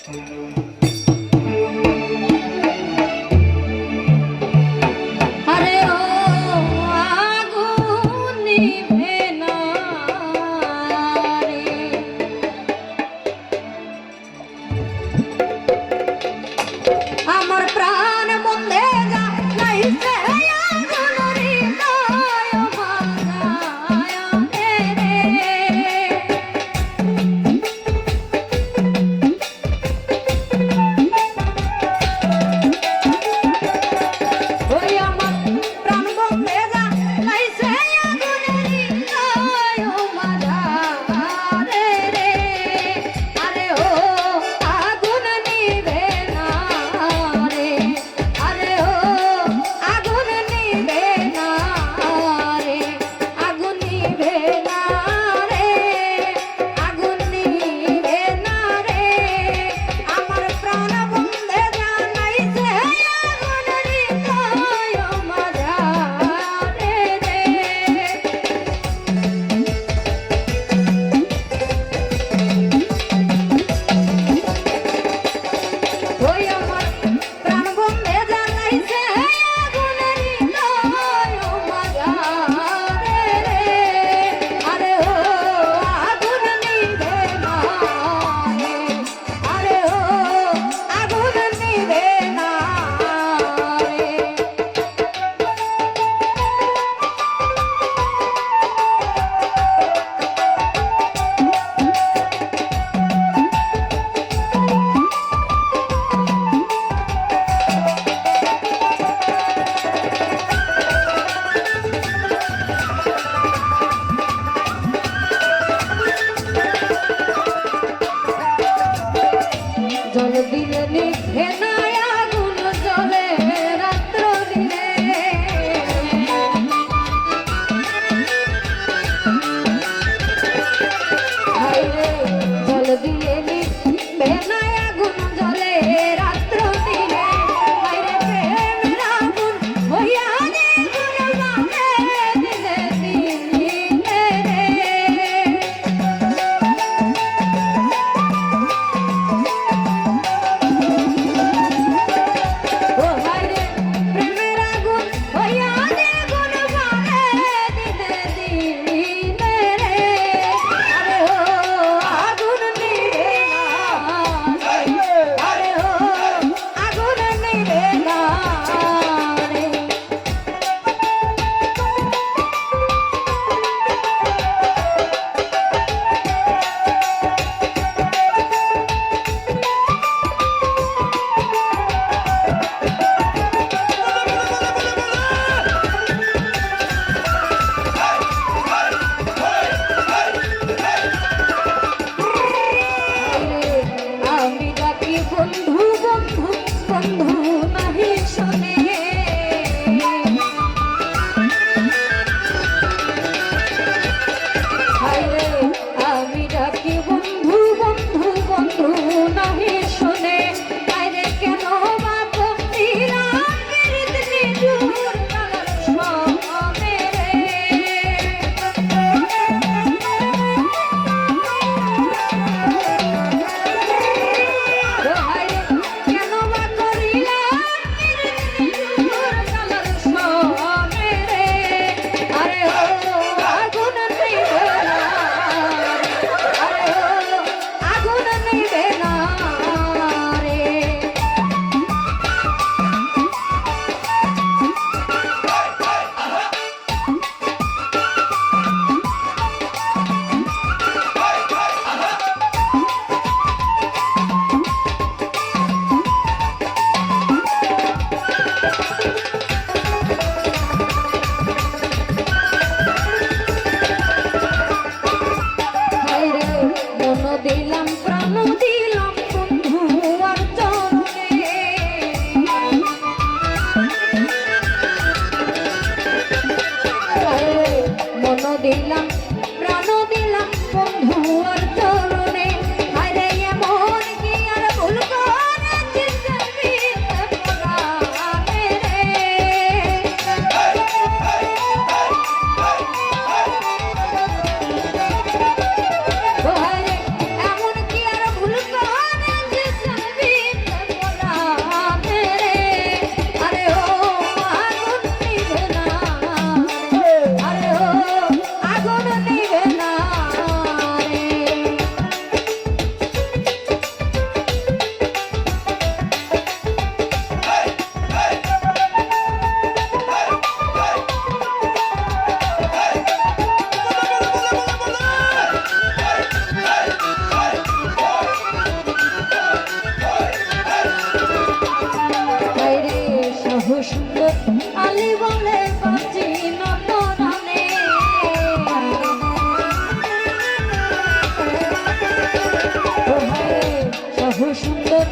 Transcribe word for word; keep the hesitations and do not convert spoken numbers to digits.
আরে ও আগুন নিভে না রে, আমার প্রাণ বন্ধে জ্বালাইছে আগুন হৃদয় মাঝারে রে। ওই আমার প্রাণ বন্ধে জ্বালাইছে আগুন হৃদয় মাঝারে রে। আরে ও আগুন নিভে না রে, আরে ও আগুন নিভে না রে, আগুন নিভে না রে, আগুন নিভে না রে, আমার প্রাণ বন্ধে জ্বালাইছে আগুন হৃদয় মাঝারে রে। ওই আমার প্রাণ বন্ধে জ্বালাইছে আগুন হৃদয় মাঝারে রে। আরে ও আগুন নিভে না রে, আরে ও আগুন নিভে না রে। জল দিলে নিভে না আগুন জ্বলে রাত্র দিনে। হায়রে, জল দিলে নিভে না আগুন জ্বলে রাত্র দিনে। হায়রে, প্রেমের আগুন হইয়া আগুন জ্বলে দিনে দিনে রে। সুন্দর আলী বলে বাঁচি না পরাণে। ও হায়, সহ সুন্দর